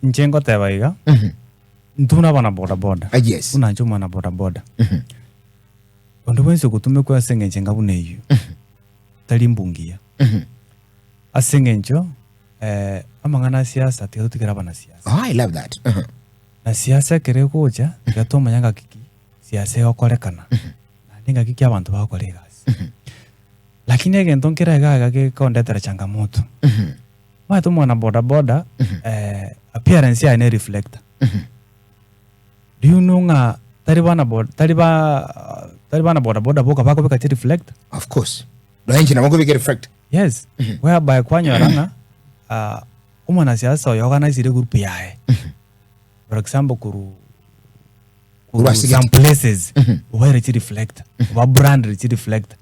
Inche ngoteba iga, intwe buna abana boda boda, Ah, yes. buna inche omwana boda boda, onde bwensi ogotumekwa ase eng'encho enga buna eyio, tari mbungiya. Ase eng'encho eh, amang'ana a siasa tiga totigere abanasiasa. Oh, I love that. Uh-huh. Na siasa ekero egocha, tiga tomanya ng'aki ki siasa egokorekana, naende ng'aki ki abanto bagokora egasi. Lakini egento nkere iga iga gekondetera changamoto, omanyete omwana boda boda eh, appearance yaye ne reflector. Do you know ng'a tari bana bod tari ba tari bana boda boda boka bakobeka chireflector? Of course. Nonya inche nabo nkobeka reflector. Yes, whereby kwanyora ng'a ah, omwanasiasa oyo organizire egroup yaye. For example korwa Korwa korwa ase some gete. places obaire chireflector, obabrandire chireflector.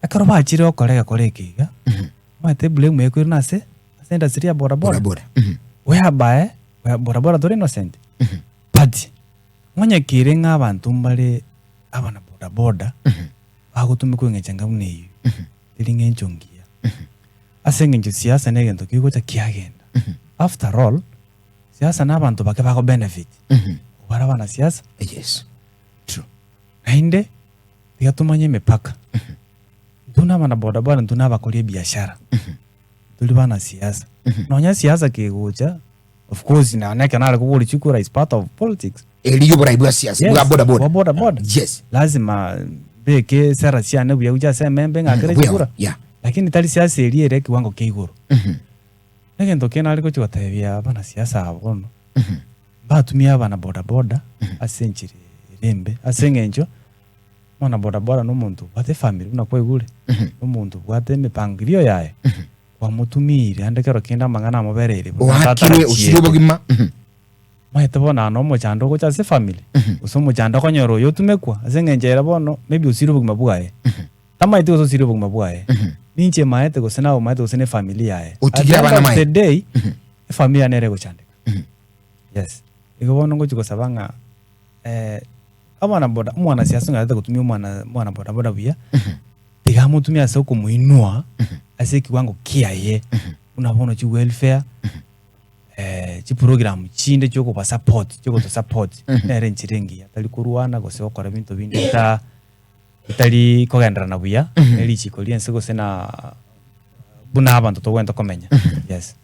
Ekero bachire gokora egekora eke iga, omanyete eblame ekoirwa nase ase industry ya boda boda. Boda boda. Mhm. Whereby, where boda boda tore innocent, but onye kere ng'a abanto mbare abana boda boda, bagotumekwa eng'encho enga buna eyio, teri ng'encho ngiya. Ase eng'encho siasa na egento kegocha kiagenda. After all, siasa na abanto bake bago benefit, bare abanasiasa, Yes. True. naende tiga tomanye emepaka. Intwe na abana boda boda intwe na abakori ebiashara, tori banasiasa. Nonya siasa kegocha, of course nonya ekero nare koboria chikura is part of politics. Erio oborai bwa siasa Yes, bwa boda boda. bwa boda boda. Yes. Lazima mbeke sera chiane buya gochia ase emembe ng'akere Buya, chikura. yeah. Lakini tari siasa eria ere ekiwango kia igoro. Negento kende nare gochia gotebia abanasiasa aba bono, mbatumie abana boda boda ase enchera ere embe, ase eng'encho omwana boda boda na omonto obwate efamiri buna kwaigure, na omonto obwate emepangilio yaye, kwamotumiire ande kero kende amang'ana amobereire buna Oakire tatarachiete. osirie obogima. Omanyete bono aa na omochando ogocha ase efamiri, gose omochando okonyora oyo otumekwa ase eng'encho ere bono maybe osirie obogima bwaye. Tamaeti gose osirie obogima bwaye. Ninche maete gose nawe omaete gose na efamiri yaye. At Otigire the end abana of maye. the day, efamiri yaye nere egochandeka. Yes. Igo bono ngochi gosaba ng'a eh, abana boda omwanasiasa onye otagete gotumia omwana omwana boda boda buya, tiga amotumie ase okomoinua ase ekiwango kiaye, buna bono chiwelfare, chiprogram chinde chiokobasupport chiogotosupport, nere enchera engiya, tari korwana gose gokora ebinto binde bita bitari kogenderana buya, ne richiko ri'ense gose na buna abanto togwenerete komenya, yes.